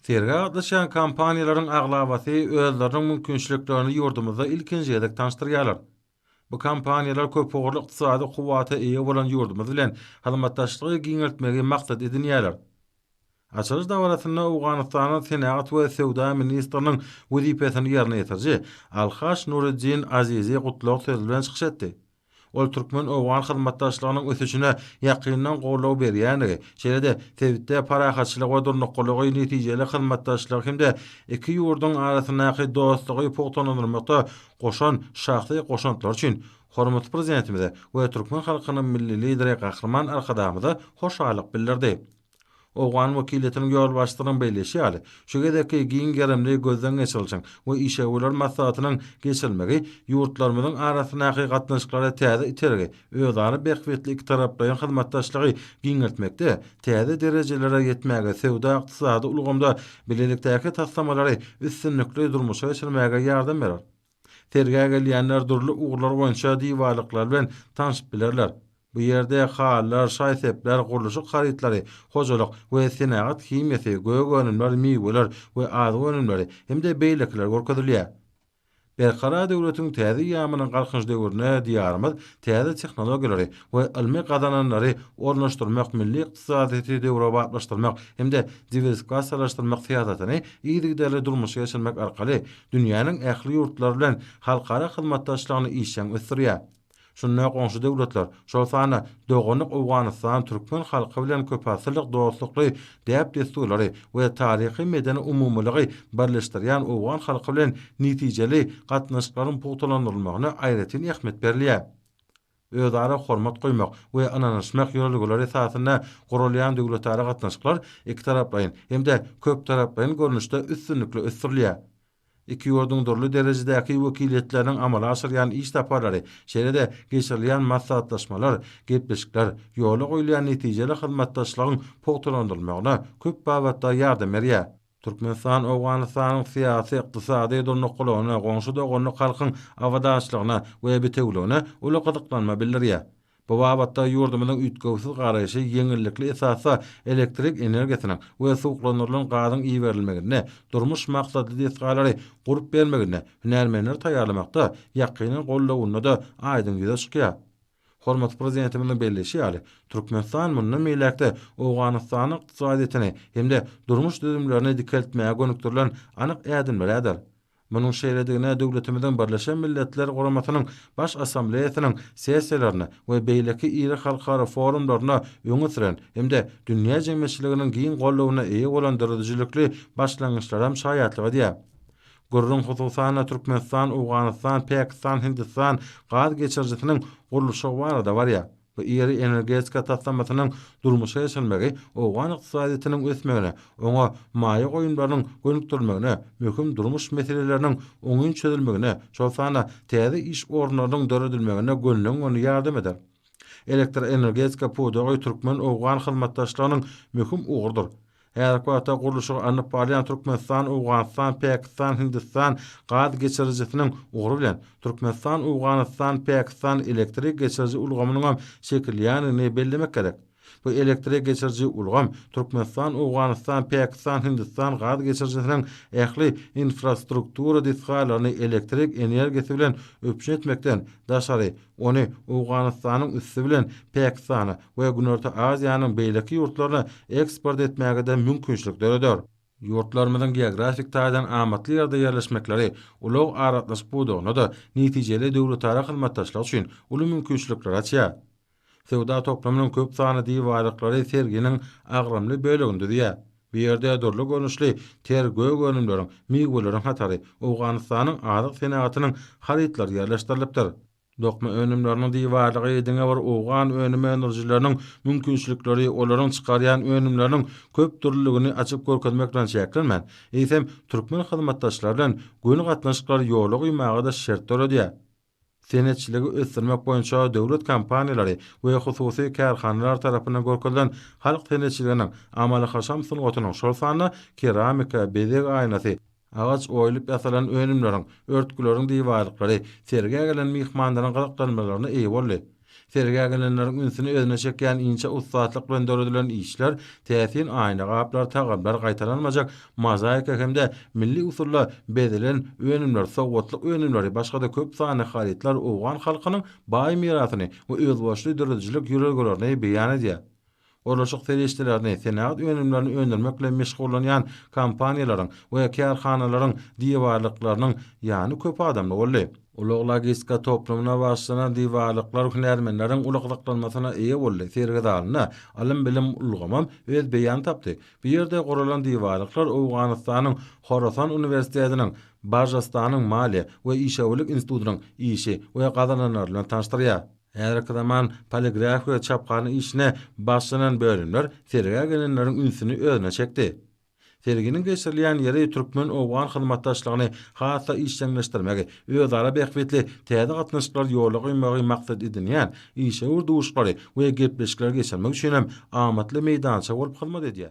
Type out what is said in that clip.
Sergä gatnaşýan kompaniýalaryň aglabasy özleriniň mümkinçiliklerini ýurdumyzda ilkinji gezek tanyşdyrýarlar. Bu kompaniýalar köpugurly ykdysady kuwwata eýe bolan ýurdumyz bilen hyzmatdaşlygy giňeltmegi maksat edinýärler. Açylyş dabarasynda Owganystanyň Senagat we söwda ministriniň wezipesini ýerine ýetiriji Alhaş Nureddin Azizi gutlag sözi bilen çykyş etdi. Ol türkmen-owgan hyzmatdaşlygynyň ösüşine ýakyndan goldaw berýändigi, şeýle-de sebitde parahatçylygy we durnuklylygy, netijeli hyzmatdaşlygy hem-de iki ýurduň arasyndaky dostlugy pugtalandyrmakda goşan şahsy goşantlary üçin hormatly Prezidentimize we türkmen halkynyň Milli Lideri Gahryman Arkadagymyza hoşallyk bildirdi. Owgan wekiliýetiniň ýolbaşçysynyň belleýşi ýaly, şu gezekki giň gerimli gözden geçirilişiň we işewürler maslahatynyň geçirilmegi ýurtlarymyzyň arasyndaky gatnaşyklara täze itergi, özara bähbitli ikitaraplaýyn hyzmatdaşlygy giňeltmekde täze derejelere ýetmäge, söwda-ykdysady ulgamda bilelikdäki taslamalary üstünlikli durmuşa geçirmäge ýardam berer. Sergä gelýänler dürli ugurlar boýunça diwarlyklar bilen tanşyp bilerler. Bu ýerde halylar, şaý-sepler, gurluşyk harytlary, hojalyk we senagat himiýasy, gök önümler, miweler we azyk önümleri hem-de beýlekiler görkezilýär. Berkarar döwletiň täze eýýamynyň Galkynyş döwründe Diýarymyz täze tehnologiýalary we ylmy gazananlary ornaşdyrmak, milli ykdysadyýeti döwrebaplaşdyrmak hem-de diwersifikasiýalaşdyrmak syýasatyny yzygiderli durmuşa geçirmek arkaly dünýäniň ähli ýurtlary bilen halkara hyzmatdaşlygyny işjeň ösdürýär. Şunda goňşy döwletler, şol sanda doganlyk Owganystan türkmen halky bilen köpasyrlyk dostlukly däp-dessurlary we taryhy-medeni umumylygy birleşdirýän owgan halky bilen netijeli gatnaşyklaryň pugtalandyrylmagyna aýratyn ähmiýet berilýär. Özara hormat goýmak we ynanyşmak ýörelgeleri esasynda guralýan döwletara gatnaşyklar ikitaraplaýyn hem-de köptaraplaýyn görnüşde üstünlikli ösdürilýär. Iki ýurduň dürli derejedäki wekiliýetleriniň amala aşyrýan iş saparlary, şeýle-de geçirilýän maslahatlaşmalar, gepleşikler ýola goýulýan netijeli hyzmatdaşlygyň pugtalandyrylmagyna köp babatda ýardam berýär. Türkmenistan Owganystanyň syýasy, ykdysady durnuklylygyna, goňşy-doganlyk halkyň abadançylygyna we bitewüligine uly gyzyklanma bildirýär. Bu babatda ýurdumyzyň üýtgewsiz garaýşy ýeňillikli esasda elektrik energiýasynyň we suwuklandyrylan gazyň iberilmeginde, durmuş maksatly desgalary gurup bermeginde, hünärmenleri taýýarlamakda ýakyndan goldawynda-da aýdyň ýüze çykýar. Hormatly Prezidentimiziň belleýşi ýaly, Türkmenistan mundan beýläk-de Owganystanyň ykdysadyýetini hem-de durmuş düzümlerini dikeltmäge gönükdirilen anyk ädimleri äder. Munuň şeýledigine döwletimiziň Birleşen Milletler Guramasynyň Baş Assambleýasynyň sessiýalarynda we beýleki iri halkara forumlarynda öňe süren hem-de dünýä jemgyýetçiliginiň giň goldawyna eýe bolan döredijilikli başlangyçlaram şaýatlyk edýär. Gürrüň, hususan-da, Türkmenistan, Owganystan, Pakistan, Hindistan gaz geçirijisiniň gurluşygy barada barýar. Bu iri energetika taslamasynyň durmuşa geçirilmegi owgan ykdysadyýetiniň ösmegine, oňa maýa goýumlarynyň gönükdirilmegine, möhüm durmuş meseleleriniň oňyn çözülmegine, şol sanda täze iş orunlarynyň döredilmegine gönüden-göni ýardam eder. Elektroenergetika pudagy türkmen-owgan hyzmatdaşlygynyň möhüm ugrudyr. Häzirki wagtda gurluşygy alnyp barylýan Türkmenistan, Owganystan, Pakistan, Hindistan gaz geçirijisiniň ugry bilen Türkmenistan, Owganystan, Pakistan elektrik geçiriji ulgamynyňam çekilýändigini bellemek gerek. Bu elektrik geçiriji ulgam Türkmenistan, Owganystan, Pakistan, Hindistan gaz geçirijisiniň ähli infrastruktura desgalaryny elektrik energiýasy bilen üpjün etmekden daşary, ony Owganystanyň üsti bilen Pakistana we Günorta Aziýanyň beýleki ýurtlaryna eksport etmäge-de mümkinçilik döreder. Ýurtlarymyzyň geografik taýdan amatly ýerde ýerleşmekleri ulag-aragatnaşyk pudagynda-da netijeli döwletara hyzmatdaşlyk üçin uly mümkinçilikleri açýar. Söwda toplumynyň köp sanly diwarlyklary serginiň agramly bölegini düzýär. Bu ýerde dürli görnüşli ter gök önümleriň, miweleriň hatary, Owganystanyň azyk senagatynyň harytlary ýerleşdirilipdir. Dokma önümleriniň diwarlygy diňe bir owgan önüm öndürijileriniň mümkinçilikleri, olaryň çykarýan önümleriniň köp dürlüligini açyp görkezmek bilen çäklenmän, eýsem, türkmen hyzmatdaşlary bilen göni gatnaşyklary ýola goýmaga-da şert döredýär. Senetçiligi ösdürmek boýunça döwlet kompaniýalary we hususy kärhanalar tarapyndan görkezilen halk senetçiliginiň, amaly-haşam sungatynyň, şol sanda keramika, bezeg aýnasy, Agaç oýulyp ýasalan önümleriň, örtgüleriň diwarlyklary sergä gelen myhmanlaryň gyzyklanmalaryna eýe boldy. Sergä gelenleriň ünsüni özüne çekýän inçe ussatlyk bilen döredilen işler, täsin aýna gaplar, tagamlar, gaýtalanmajak mozaika hem-de milli usulda bezelen önümler, sowgatlyk önümleri, başga-da köp sanly harytlar owgan halkynyň baý mirasyny we özboluşly döredijilik ýörelgelerini beýan edýär. Gurluşyk serişdelerini, senagat önümlerini öndürmek bilen meşgullanýan kompaniýalaryň we kärhanalaryň diwarlyklarynyň ýany köp adamly boldy. Ulag-logistika toplumyna bagyşlanan diwarlyklar hünärmenleriň uly gyzyklanmasyna eýe boldy, sergi zalynda ylym-bilim ulgamam öz beýanyny tapdy. Bu ýerde guralan diwarlyklar Owganystanyň Horasan uniwersitetiniň, Barjastanyň maliýe we işewürlik institutynyň işi we gazananlary bilen tanyşdyrýar. Häzirki zaman poligrafiýa we çaphana işine başlanan bölümler sergä gelenleriň ünsüni özüne çekdi. Serginiň geçirilýän ýeri türkmen-owgan hyzmatdaşlygyny has-da işjeňleşdirmegi, özara bähbitli täze gatnaşyklary ýola goýmagy maksat edinýän işewür duşuşyklary we gepleşikleri geçirmek üçin hem amatly meýdança bolup hyzmat edýär.